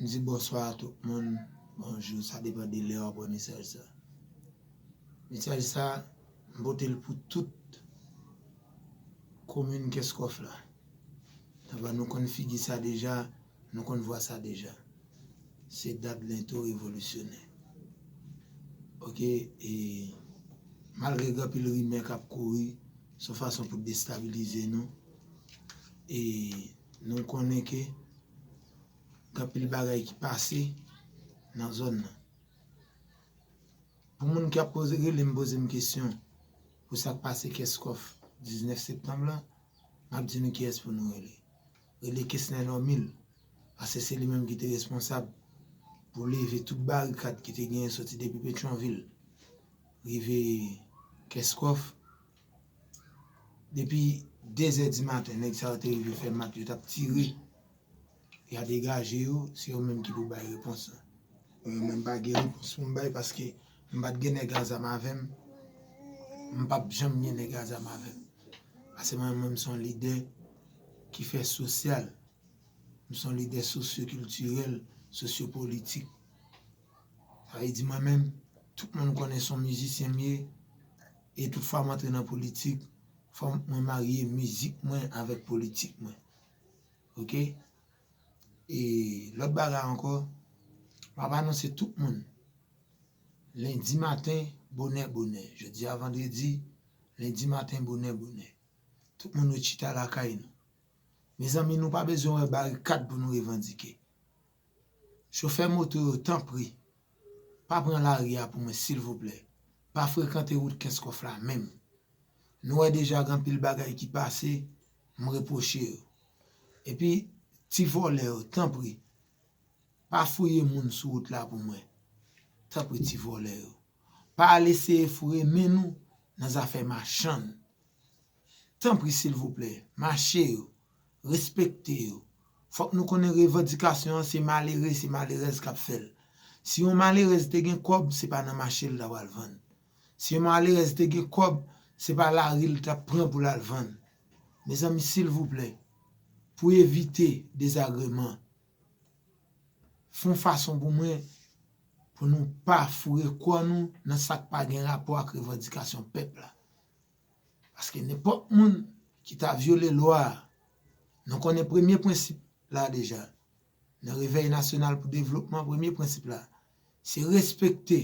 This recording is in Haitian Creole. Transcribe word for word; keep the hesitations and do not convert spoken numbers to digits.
M di bonswa a tout moun, bonjou, sa depann de lè w ap wè mesaj sa. Mesaj sa, m pote l pou tout komin Kèskòf la. Dabò nou konn figi sa deja, nou konn vwa sa deja. Se dat lento revolisyonè. Oke, e malgre gen anpil rimè k ap kouri, se yon fason pou destabilize nou. E nou konnen ke gen anpil bagay ki pase nan zòn nan. Pou moun ki ap poze, rele m, poze m kesyon pou sa k pase Kèskòf diznèf septanm lan, m ap di nou kiyès pou nou rele. Rele Kesnel Omil, paske se li menm ki te responsab pou leve tout barikad ki te genyen soti depi Petyonvil rive Kèskòf. Depi de zè di maten, nèg sa yo te rive fè mak, yo t ap tire. Y a degaje yo, se yo menm ki pou bay repons lan. Mwen menm, m pa gen repons pou m bay paske m pa t gen nèg a zam avè m. M p ap janm gen nèg a zam avè m. Paske mwen menm, m se yon lidè ki fè sosyal. M se yon lidè sosyokiltirèl, sosyopolitik. Sa vle di mwen menm, tout moun konnen se yon mizisyen m ye, e tout fwa m antre nan politik, fò mwen marye mizik mwen avèk politik mwen. Oke? E lòt bagay ankò, m ap anonse tout moun, lendi maten, bonè, bonè. Jodi a vandredi, lendi maten, bonè, bonè. Tout moun rechita lakay nou. Mezanmi, nou pa bezwen wè barikad pou nou revandike. Chofè moto yo, tanpri, pa pran lari a pou mwen, silvouplè. Pa frekante wout Kèskòf la menm. Nou wè deja gen anpil bagay ki pase, m repwoche yo. Epi, ti vòlè yo, tanpri, pa fouye moun sou wout la pou mwen. Tanpri, ti vòlè yo. Pa al eseye foure men nou nan zafè machann. Tanpri, silvouplè, mache yo, respekte yo. Fòk nou konnen revandikasyon an se malere, se malerèz k ap fè l. Si yon malerèz te gen kòb, se pa nan mache l ta pral vann. Si yon malerèz te gen kòb, se pa lari l t ap pran pou l al vann. Mezanmi, silvouplè, pou evite dezagreman, fè yon fason pou mwen, pou nou pa foure kò nou nan sa k pa gen rapò ak revandikasyon pèp la. Paske nenpòt moun ki ta vyole lwa a, nou konnen premye prensip la deja. Nan Revèy Nasyonal pou Devlopman, premye prensip la, se respekte